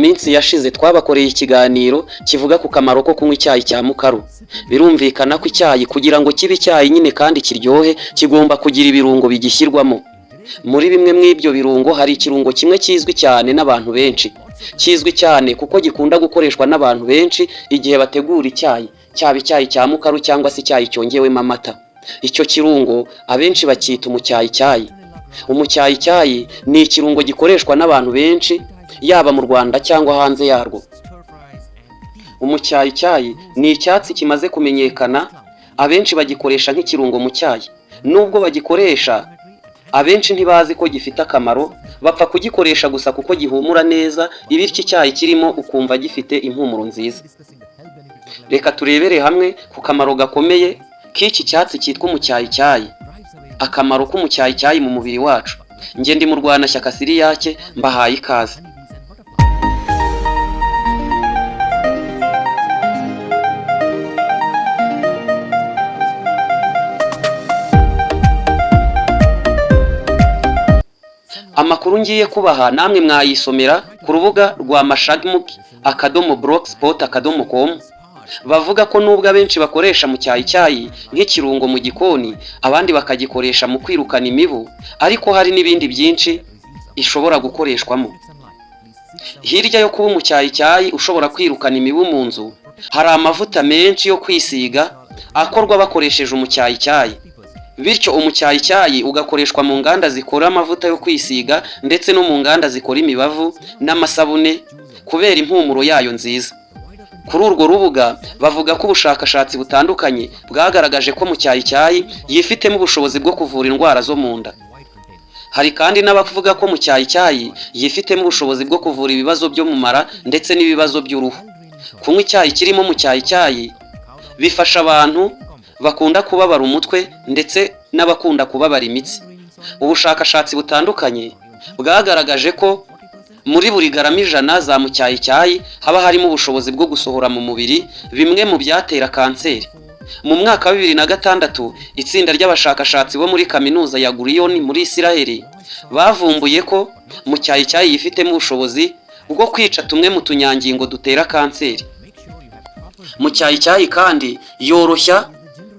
Minsi yashize twabakoreye ikiganiro kivuga ku kamaro ko kunywa icyayi cya mukaru. Birumvikana ko icyayi kugira ngo kibe icyayi nyine kandi kiryohe, kigomba kugira ibirungo bigishyirwamo. Muri bimwe muri ibyo birungo hari ikirungo kimwe kizwi cyane n'abantu benshi. Kizwi cyane kuko gikunda gukoreshwa n'abantu benshi igihe bategura icyayi, cyaba icyayi cya mukaru cyangwa se icyayi cyongewemo amata. Icyo kirungo abenshi bacyita umucyayicyayi. Umucyayicyayi ni ikirungo gikoreshwa n'abantu benshi, yaba mu Rwanda cyangwa hanze yarwo. Umucyayicyayi ni icyatsi kimaze kumenyekana, abenshi bagikoresha nk'ikirungo mu cyayi. Nubwo bagikoresha, abenshi ntibazi ko gifite akamaro, bapfa kugikoresha gusa kuko gihumura neza, ibityo icyayi kirimo ukumva gifite impumuro nziza. Reka turebere hamwe ku kamaro gakomeye k'iki cyatsi cyitwa umucyayicyayi, akamaro k'umucyayicyayi mu mubiri wacu. Njye ndi Murwanashyaka Siriyake, mbahaye ikaze. Amakuru ngiye kubaha namwe mwayisomera ku rubuga rwa mashagmuk.blogspot.com. Bavuga ko nubwo abenshi bakoresha mu cyayicyayi nk'ikirungo mu gikoni, abandi bakagikoresha mu kwirukana imibu, ariko hari n'ibindi byinshi ishobora gukoreshwamo. Hirya yo kuba umucyayicyayi ushobora kwirukana imibu mu nzu, hari amavuta menshi yo kwisiga akorwa bakoresheje umucyayicyayi. Bityo umucyayicyayi ugakoreshwa mu nganda zikora amavuta yo kwisiga ndetse no mu nganda zikora imibavu n'amasabune kubera impumuro yayo nziza. Kuri urwo rubuga bavuga ko ubushakashatsi butandukanye bwagaragaje ko mucyayicyayi yifitemo ubushobozi bwo kuvura indwara zo mu nda. Hari kandi n'abavuga ko mucyayicyayi yifitemo ubushobozi bwo kuvura ibibazo byo mu mara ndetse n'ibibazo by'uruhu. Kunywa icyayi kirimo mucyayicyayi bifasha abantu bakunda kubabara umutwe ndetse n'abakunda kubabara imitsi. Ubushakashatsi butandukanye bwagaragaje ko muri buri garama 100 za mucyayicyayi haba harimo ubushobozi bwo gusohora mu mubiri bimwe mu byatera kanseri. Mu mwaka wa 2006, itsinda ry'abashakashatsi bo muri kaminuza ya Gurion muri Isiraheli bavumbuye ko mucyayicyayi yifitemo ubushobozi bwo kwica tumwe mu tunyangingo dutera kanseri. Mucyayicyayi kandi yoroshya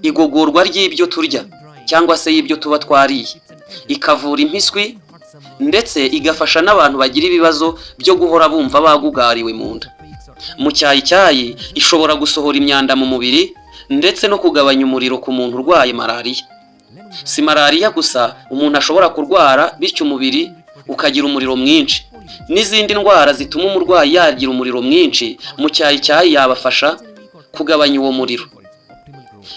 igogorwa ry'ibyo turya cyangwa se y'ibyo tuba twariye, ikavura impiswi ndetse igafasha n'abantu bagira ibibazo byo guhora bumva bagugariwe mu nda. Mucyayicyayi ishobora gusohora imyanda mu mubiri ndetse no kugabanya umuriro ku muntu urwaye malariya. Si malariya gusa umuntu ashobora kurwara bityo umubiri ukagira umuriro mwinshi, n'izindi ndwara zituma umurwayi yagira umuriro mwinshi, mucyayicyayi yabafasha kugabanya uwo muriro.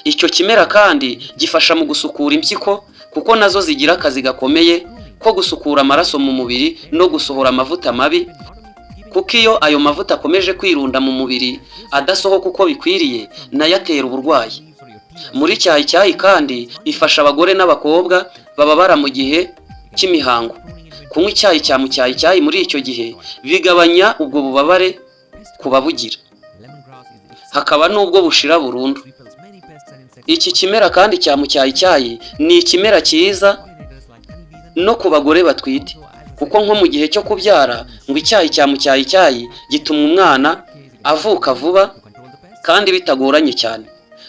Icyo kimera kandi gifasha mu gusukura impyiko, kuko nazo zigira akazi gakomeye ko gusukura amaraso mu mubiri no gusohora amavuta mabi, kuko iyo ayo mavuta akomeje kwirunda mu mubiri adasohoka uko bikwiriye, nayo atera uburwayi. Muri cyayicyayi kandi ifasha abagore n'abakobwa bababara mu gihe cy'imihango. Kunywa icyayi cya mucyayicyayi muri icyo gihe bigabanya ubwo bubabare ku babugira, hakaba n'ubwo bushira burundu. Iki kimera kandi cya mucyayicyayi ni ikimera cyiza no ku bagore batwite, kuko nko mu gihe cyo kubyara ngo icyayi cya mucyayicyayi gituma umwana avuka vuba kandi bitagoranye cyane.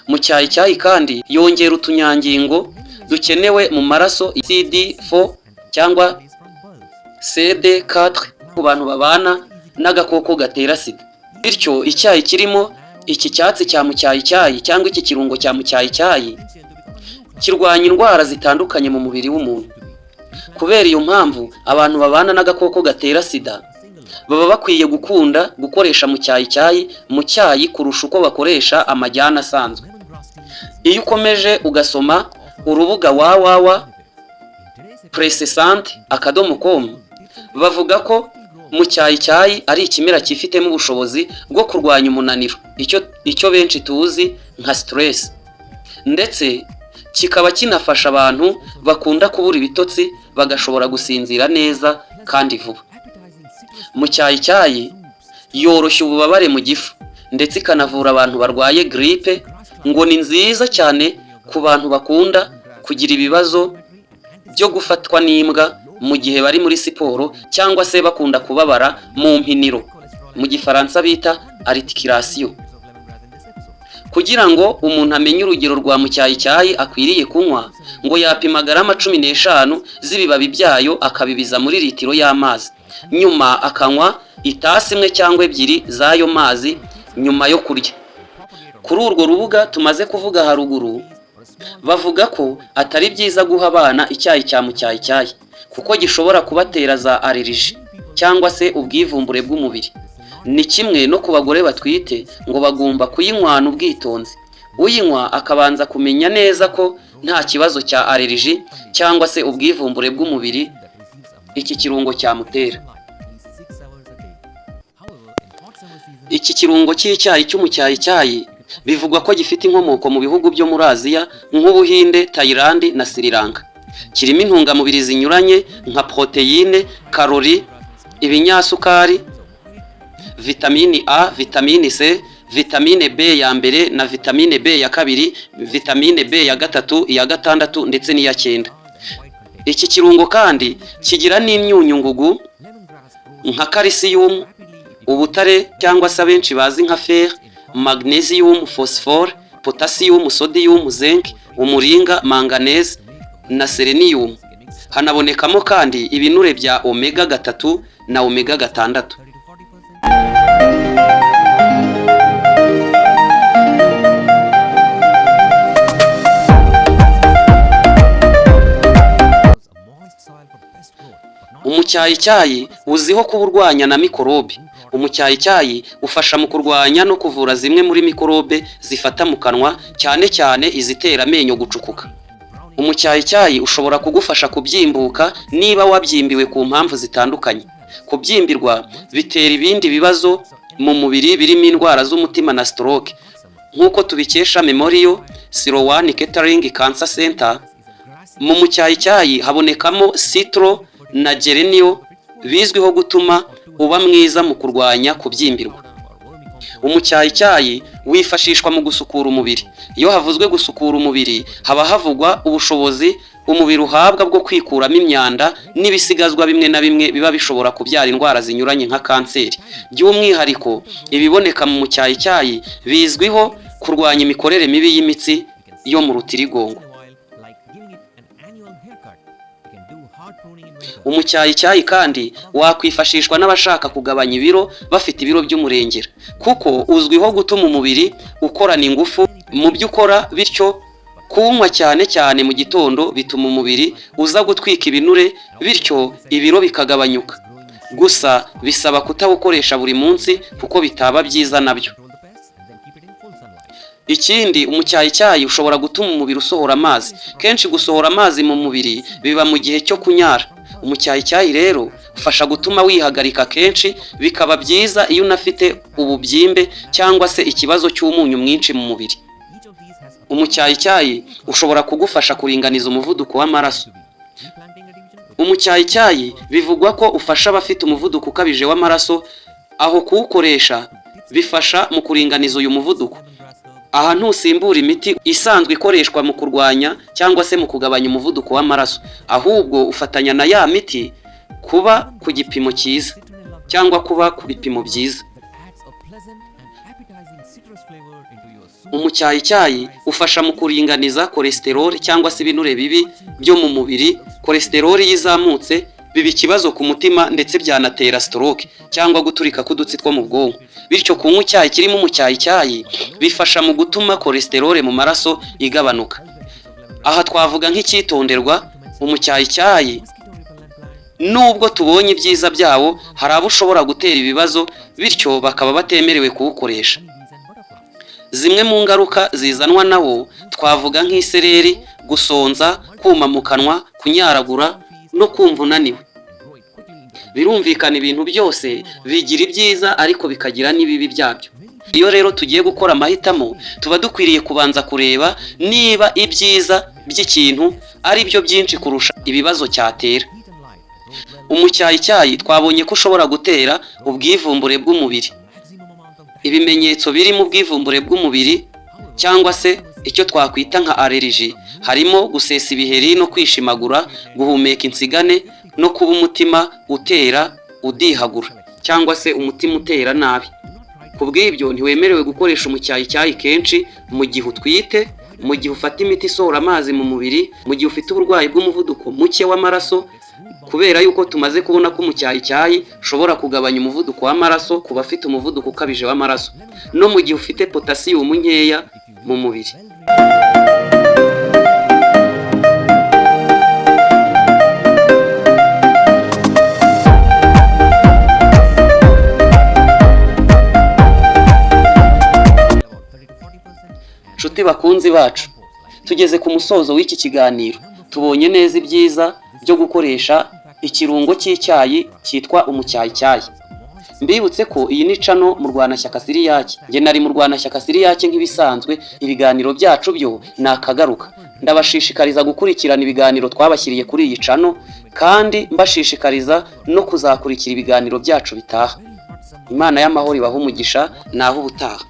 Mucyayicyayi kandi yongera utunyangingo dukenewe mu maraso CD4 cyangwa CD4 ku bantu babana n'agakoko gatera sida. Bityo icyayi kirimo iki cyatsi cya mucyayicyayi cyangwa iki kirungo cya mucyayicyayi kirwanya indwara zitandukanye mu mubiri w'umuntu. Kubera iyo mpamvu, abantu babana n'agakoko gatera sida baba bakwiye gukunda gukoresha mucyayicyayi mu cyayi kurusha uko bakoresha amajyane asanzwe. Iyo ukomeje ugasoma urubuga www.pressesante.com, bavuga ko mucyayicyayi ari ikimera cyifitemo ubushobozi bwo kurwanya umunaniro, icyo benshi tuzi nka stress, ndetse kikaba kinafasha abantu bakunda kubura ibitotsi bagashobora gusinzira neza kandi vuba. Mucyayicyayi yoroshya ububabare mu gifu ndetse ikanavura abantu barwaye grippe. Ngo ni nziza cyane ku bantu bakunda kugira ibibazo byo gufatwa n'imbwa mu gihe bari muri siporo cyangwa se bakunda kubabara mu mpiniro. mu Gifaransa bita articulation. Kugira ngo umuntu amenye urugero rwa mucyayicyayi akwiriye kunywa, ngo yapima garama 15 z'ibibabi byayo akabibiza muri litiro y'amazi, nyuma akanywa itasi imwe cyangwa ebyiri z'ayo mazi nyuma yo kurya. Kuri urwo rubuga tumaze kuvuga haruguru, bavuga ko atari byiza guha abana icyayi cya mucyayicyayi kuko gishobora kubatera za allergie cyangwa se ubwivumbure bw'umubiri. Ni kimwe no ku bagore batwite, ngo bagomba kuyinywana ubwitonzi, uyinywa akabanza kumenya neza ko nta kibazo cya allergie cyangwa se ubwivumbure bw'umubiri iki kirungo cyamutera. Iki kirungo cy'icyayi cy'umucyayicyayi bivugwa ko gifite inkomoko mu bihugu byo muri Aziya nk'Ubuhinde, Tayilandi na Sri Lanka. Kirimo intungamubiri zinyuranye nka poroteyine, karori, ibinyasukari, vitamini A, vitamini C, vitamine B ya mbere na vitamine B ya kabiri, vitamine B ya gatatu, iya gatandatu ndetse n'iya cyenda. Iki kirungo kandi kigira n'imyunyungugu nka kalisiyumu, ubutare cyangwa se abenshi bazi nka fer, magnesium, phosphore, potassium, sodium, zinc, umuringa, manganese na selenium. Hanabonekamo kandi ibinure bya omega 3 na omega 6. Umucyayicyayi uziho kuba urwanya na mikorobe. Umucyayicyayi ufasha mu kurwanya no kuvura zimwe muri mikorobe zifata mu kanwa, cyane cyane izitera amenyo gucukuka. Umucyayicyayi ushobora kugufasha kubyimbuka niba wabyimbiwe ku mpamvu zitandukanye. Kubyimbirwa bitera ibindi bibazo mu mubiri birimo indwara z'umutima na stroke. Nk'uko tubikesha Memorial Sloan Kettering Cancer Center, mu mucyayicyayi habonekamo citro na geraniol bizwiho gutuma uba mwiza mu kurwanya kubyimbirwa. Umucyayicyayi wifashishwa mu gusukura umubiri. Iyo havuzwe gusukura umubiri, haba havugwa ubushobozi umubiri uhabwa bwo kwikuramo imyanda n'ibisigazwa bimwe na bimwe biba bishobora kubyara indwara zinyuranye nka kanseri. By'umwihariko, ibiboneka mu mucyayicyayi bizwiho kurwanya imikorere mibi y'imitsi yo mu rutirigongo. Umucyayicyayi kandi wakwifashishwa n'abashaka kugabanya ibiro bafite ibiro by'umurengera, kuko uzwiho gutuma umubiri ukorana ingufu mu byo ukora, bityo kuwunywa cyane cyane mu gitondo bituma umubiri uza gutwika ibinure, bityo ibiro bikagabanyuka. Gusa bisaba kutawukoresha buri munsi kuko bitaba byiza nabyo. Ikindi, umucyayicyayi ushobora gutuma umubiri usohora amazi. Kenshi gusohora amazi mu mubiri biba mu gihe cyo kunyara. Umucyayicyayi rero ufasha gutuma wihagarika kenshi, bikaba byiza iyo unafite ububyimbe cyangwa se ikibazo cy'umunyu mwinshi mu mubiri. Umucyayicyayi ushobora kugufasha kuringaniza umuvuduko w'amaraso. Umucyayicyayi bivugwa ko ufasha abafite umuvuduko ukabije w'amaraso, aho kuwukoresha bifasha mu kuringaniza uyu muvuduko. Aha ntusimbura imiti isanzwe ikoreshwa mu kurwanya cyangwa se mu kugabanya umuvuduko w'amaraso, ahubwo ufatanya na ya miti kuba ku gipimo cyiza cyangwa kuba ku bipimo byiza. Umucyayicyayi ufasha mu kuringaniza cholesterol cyangwa se ibinure bibi byo mu mubiri. Cholesterol iyo izamutse biba ikibazo ku mutima, ndetse byanatera stroke cyangwa guturika k'udutsi two mu bwonko. Bityo kunywa icyayi kirimo umucyayicyayi bifasha mu gutuma cholesterol mu maraso igabanuka. Aha twavuga nk'icyitonderwa: umucyayicyayi nubwo tubonye ibyiza byawo, hari abo ushobora gutera ibibazo, bityo bakaba batemerewe kuwukoresha. Zimwe mu ngaruka zizanwa nawo twavuga nk'isereri, gusonza, kuma mu kanwa, kunyaragura no kumva unaniwe. Birumvikana, ibintu byose bigira ibyiza ariko bikagira n'ibibi byabyo. Iyo rero tugiye gukora amahitamo, tuba dukwiriye kubanza kureba niba ibyiza by'ikintu ari byo byinshi kurusha ibibazo cyatera. Umucyayicyayi twabonye ko ushobora gutera ubwivumbure bw'umubiri. Ibimenyetso birimo ubwivumbure bw'umubiri cyangwa se icyo twakwita nka allergie harimo gusesa ibiheri no kwishimagura, guhumeka insigane no kuba umutima utera udihagura. cyangwa se umutima utera nabi. Ku bw'ibyo, ntiwemerewe gukoresha umucyayicyayi kenshi mu gihe utwite, mu gihe ufata imiti isohora amazi mu mubiri, mu gihe ufite uburwayi bw'umuvuduko muke w'amaraso, kubera yuko tumaze kubona ko umucyayicyayi ushobora kugabanya umuvuduko w'amaraso ku bafite umuvuduko ukabije w'amaraso, no mu gihe ufite potasiyumu nkeya mu mubiri. Nshuti bakunzi bacu, tugeze ku musozo w'iki kiganiro. Tubonye neza ibyiza byo gukoresha ikirungo cy'icyayi cyitwa umucyayicyayi. Mbibutse ko iyi ni channel Murwanashyaka Siriyake. Njye nari Murwanashyaka Siriyake nk'ibisanzwe. Ibiganiro byacu byo ni akagaruka. Ndabashishikariza gukurikirana ibiganiro twabashyiriye kuri iyi channel, kandi mbashishikariza no kuzakurikira ibiganiro byacu bitaha. Imana y'amahoro ibahe umugisha. Naho ubutaha.